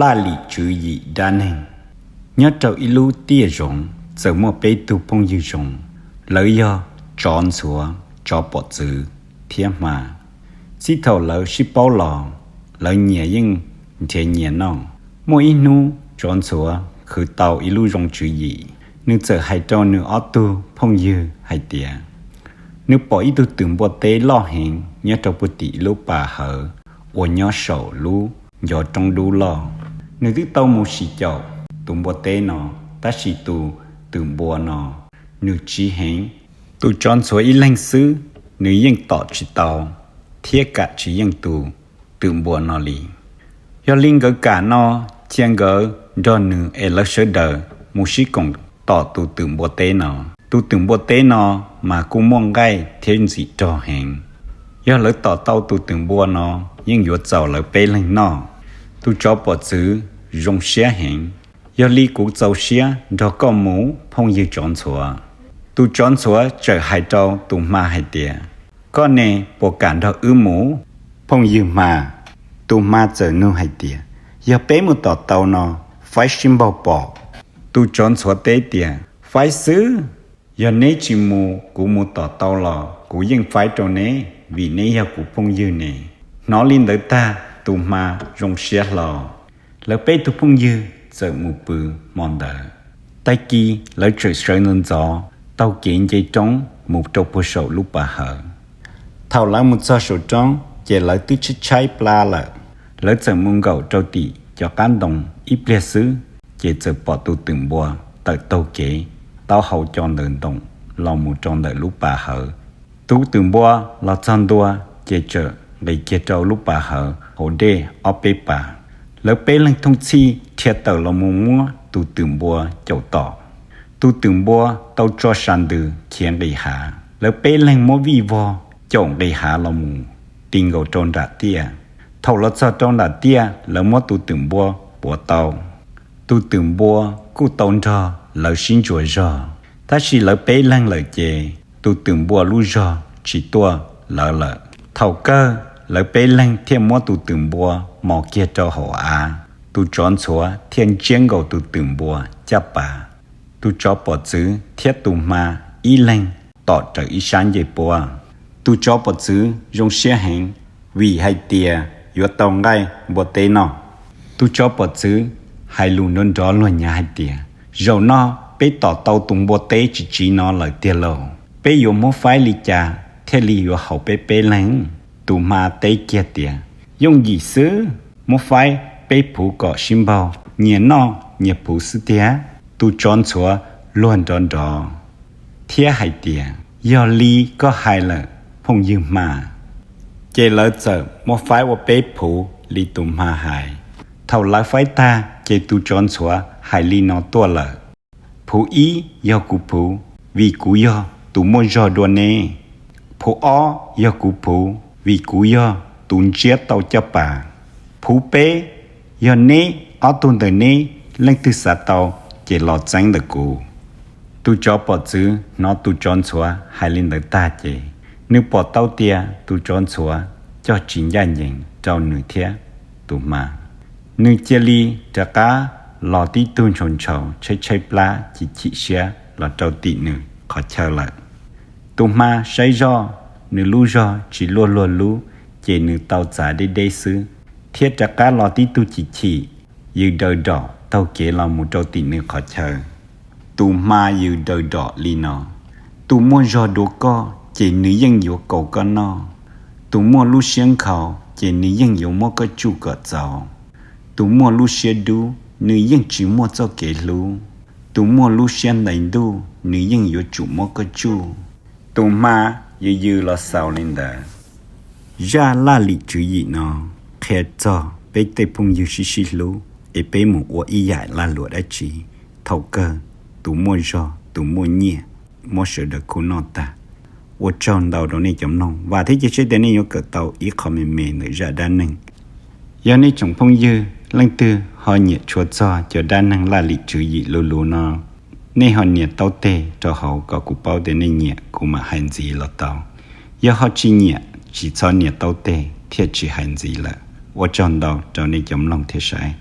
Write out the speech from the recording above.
Laj lim tswv yim dab neeg. Nyob rau ib lub tiaj zoov txawm muaj peb tug phooj ywg zoo, lawv yog tsov ntxhuav, tsov pom txwv thiab hma. Txij thaum lawv sib paub los, lawv nyias yeej nrhiav nyias noj. Muaj ib hnub tsov ntxhuav khwv tau ib lub zoo tswv yim, nws txawm hais rau nws ob tug phooj ywg hais tias, nws pom ib tug twm npua teb loj heev nyob rau puag tim lub pas hawv uas nyob saum lub ncov roob dub loj. Nws twb tau mus sim caum tus npua teb no, tab sis tus twm npua no nws tsiv heev. Tus tsov ntxhuav ib leeg xwb, nws yeej tom tsis tau thiab kam tsis yeej tus twm npua no li. Yog li nkawd kam no, cia nkawd nrog nws es lawv sawv daws mus sib koom tom tus twm npua teb no. Tus twm npua teb no mas kuj muaj nqaij thiab ntxim rog heev. Yog lawv tom tau tus twm npua no, yeej yuav txaus lawv peb leeg noj. Tus tsov pom txwv zoo siab heev. Yog li kuv txaus siab nrog koj mus, phooj ywg tsov ntxhuav. Tus tsov ntxhuav txawm hais rau tus hma hais tias, koj ne, puas kam nrog wb mus, phooj ywg hma? Tus hma txawm nug hais tias, yog peb mus tom tau no, faib sib npaug pom? Tus tsov ntxhuav teb tias, faib xwb. Yog neb tsis mus, kuv mus tom tau los kuv yeej faib rau neb, vim neb yog kuv phooj ywg ne. Hnov li ntawd tag, tus hma zoo siab hlo. Lawv peb tug phooj ywg txawm mus pw hmo ntawd. Tag kis lawv txawm sawv ntxov ntxov taug kev nce roob mus rau puag saum lub pas hawv. Thaum lawv mus txog saum roob ces lawv twb tshaib tshaib plab lawm. Lawv txawm mus nkaum rau tim cov qab ntoo ib pliag xwb, ces txawm pom tus twm npua tawm taug kev taub hau co ntawm ntoo los mus rau ntawm lub pas hawv. Tus twm npua los txog ntua, ces txawm nqis kiag rau lub pas hawv hauv dej ob peb pas. Lawv peb leeg thooj txhij dhia tawm los mus muab tus twm npua caum tom. Tus twm npua tau tso sa ntws khiav nqis hav. Lawv peb leeg muab vij vog caum nqis hav los mus ti nkaus rau nram tiaj. Thaum los txog rau nram tiaj, lawv muab tus twm npua puav tau. Tus twm npua kuj tau nrog lawv sib ntsuas zog, tab sis lawv peb leeg lawm ces tus twm npua lub zog tsis tuaj lawv lawm. Thaum kawg, lawv peb leeg thiaj muab tus twm npua mos kiag rau hauv av. Tus tsov ntxhuav thiaj ntsiab nkaus tus twm npua caj pas. Tus tsov pom txwv thiab tus hma ib leeg tom raws ib sab ncej puab. Tus tsov pom txwv zoo siab heev, vim hais tias yuav tau nqaij npua teb noj. Tus tsov pom txwv hais lus nrov nrov luag nyav hais tias, zaum no peb tom tau tus npua teb tsis tsiv no lawm tiag lauj. Peb yuav muab faib li cas thiaj li yuav haum peb peb leeg? Tus hma teb kiag tias, yooj yim xwb, muab faib peb phuv kom sib npaug, nyias noj nyias phuv xwb tiag. Tus tsov ntxhuav luag nrov nrov thiab hais tias, yog li koj hais lawm, phooj ywg hma. Ces lawv txawm muab faib ua peb phuv li tus hma hais. Thaum lawv faib tag, ces tus tsov ntxhuav hais li no tuaj lawm, phuv ib yog kuv phuv, vim kuv yog tus muaj zog dua neb. Phuv ob yog kuv phuv, vim kuv yog tus ntsiab tau caj pas. Phuv peb yog neb ob tug ntawm neb, leej twg xav tau ces los txeeb ntawm kuv. Tus tsov pom txwv hnov tus tsov ntxhuav hais li ntawd tag ces, nws pom tau tias tus tsov ntxhuav coj tsis ncaj ncees rau nws thiab tus hma. Nws cia li rov qab los tib tug ntshaus ntshaus tshaib tshaib plab chim chim siab los rau tim nws qhov chaw lawm. Tus hma saib zoj, nws lub zog tsis luaj luag lub, ces nws tau txav deb deb xwb, thiab rov qab los tib tug chim chim, yws daws dom taug kev los mus rau tim nws qhov chaw. Tus hma yws daws dom li no, tus muaj zog dua koj ces nws yeej yuav kaus koj noj. Tus muaj lub siab nkhaus ces nws yeej yuav muab koj tsuj kom txaus. Tus muaj lub siab dub, nws yeej tsis muaj txoj kev hlub. Tus muaj lub siab ntais ntuj, nws yeej yuav tsum muab koj tsuj. Tus hma yws yws los xaus li ntawd. Zaj laj lim tswv yim no qhia txog peb tej phooj ywg sib sib hlub, es peb mus ua ib yam lag luam dab tsi, thaum kawg tus muaj zog tus muaj nyiaj muab sawv daws khuj noj tag. Ua tsaug ntau rau nej cov mloog, vam thiab cia siab tias nej yuav kawm tau ib qho me me ntawm zaj dab neeg. Yog nej tsoom phooj ywg leej twg ho nyiam tshua txog cov dab neeg laj lim tswv yim luv luv no, nej ho nias taub teg rau hauv kom kuv paub tias nej nyiam, kuv mam hais ntxiv los tau. Yog ho tsis nyiam, tsis txhob nias taub teg thiaj tsis hais ntxiv lawm. Ua tsaug ntau rau nej cov mloog thiab saib.